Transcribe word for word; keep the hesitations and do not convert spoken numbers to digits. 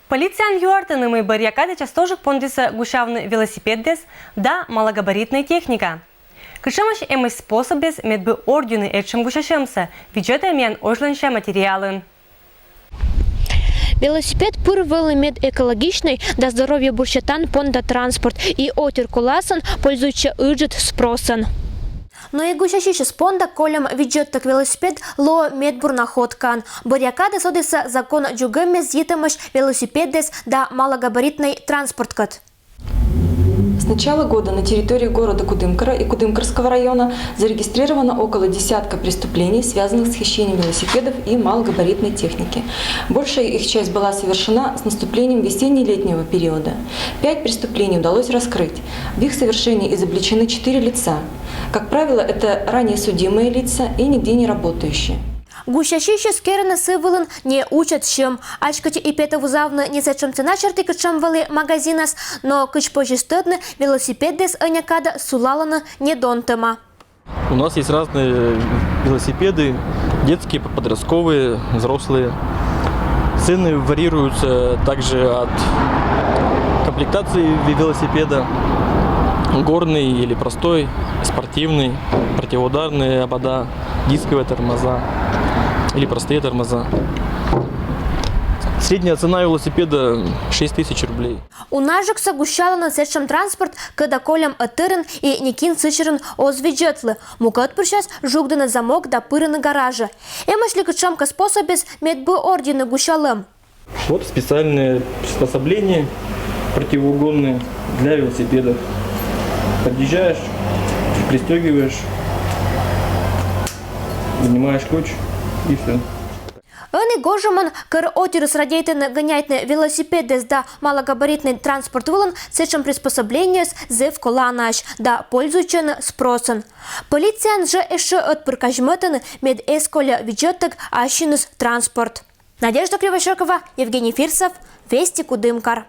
Полицияын юӧртӧны, мый бӧръя кадӧ частӧжык пондісны гусявны велосипедъяс да малогабаритнӧй техника. Кутшӧмӧсь эмӧсь способъяс, мед бы ордйыны этшӧм гусясьӧмсӧ, видзӧтӧй миян озьлӧнся материалын. Велосипед пыр вӧлі мед экологичнӧй да здоровье бурсьӧтан понда транспорт, и отир коласын пользуйтчӧ ыджыд спросӧн. Но и гусясьысьыс понда кольӧм видзӧдтӧг велосипед лоӧ медбур находкаӧн. Бӧръя кадӧ содісны закон дзугӧмъяс йитӧмӧсь велосипедъяс да малогабаритнӧй транспорткӧд. С начала года на территории города Кудымкара и Кудымкарского района зарегистрировано около десятка преступлений, связанных с хищением велосипедов и малогабаритной техники. Большая их часть была совершена с наступлением весенне-летнего периода. Пять преступлений удалось раскрыть. В их совершении изобличены четыре лица. Как правило, это ранее судимые лица и нигде не работающие. Гусясьысьыс керӧны сы вылын не уджтӧд сьӧм. Аськӧдз и петӧ вузавны не сэтшӧм цена серти, кутшӧм вӧлі магазинас, но, кыдз позис тӧдны, велосипедъяс ӧні кадӧ сулалӧны недонтӧма. У нас есть разные велосипеды, детские, подростковые, взрослые. Цены варьируются также от комплектации ве-, велосипеда. Горный или простой, спортивный, противоударные обода, дисковые тормоза или простые тормоза. Средняя цена велосипеда шесть тысяч рублей. Унаджыксӧ гусялӧны сэтшӧм транспорт, кӧда кольӧм ӧтырын и некин сэтчӧрын оз видзӧдлы. Мукӧд пырсяс жугдӧны замок да пырӧны гаражӧ. Эмӧсь ли кутшӧмкӧ способъяс, мед бы ордйыны гусялӧм? Вот специальные приспособления противоугонные для велосипедов. Подъезжаешь, пристегиваешь, вынимаешь ключ и все. Ӧні гожӧмын, кӧр отирыс радейтӧны гӧняйтны велосипедъяс да малогабаритнӧй транспорт вылын, сэтшӧм приспособлениеяс зэв коланаӧсь да пользуйтчӧны спросӧн. Полицияын жӧ ещӧ ӧтпыр казьмӧтӧны, мед эз кольӧ видзӧдтӧг ассьыныс транспорт. Надежда Кривощёкова, Евгений Фирсов, Вести, Кудымкар.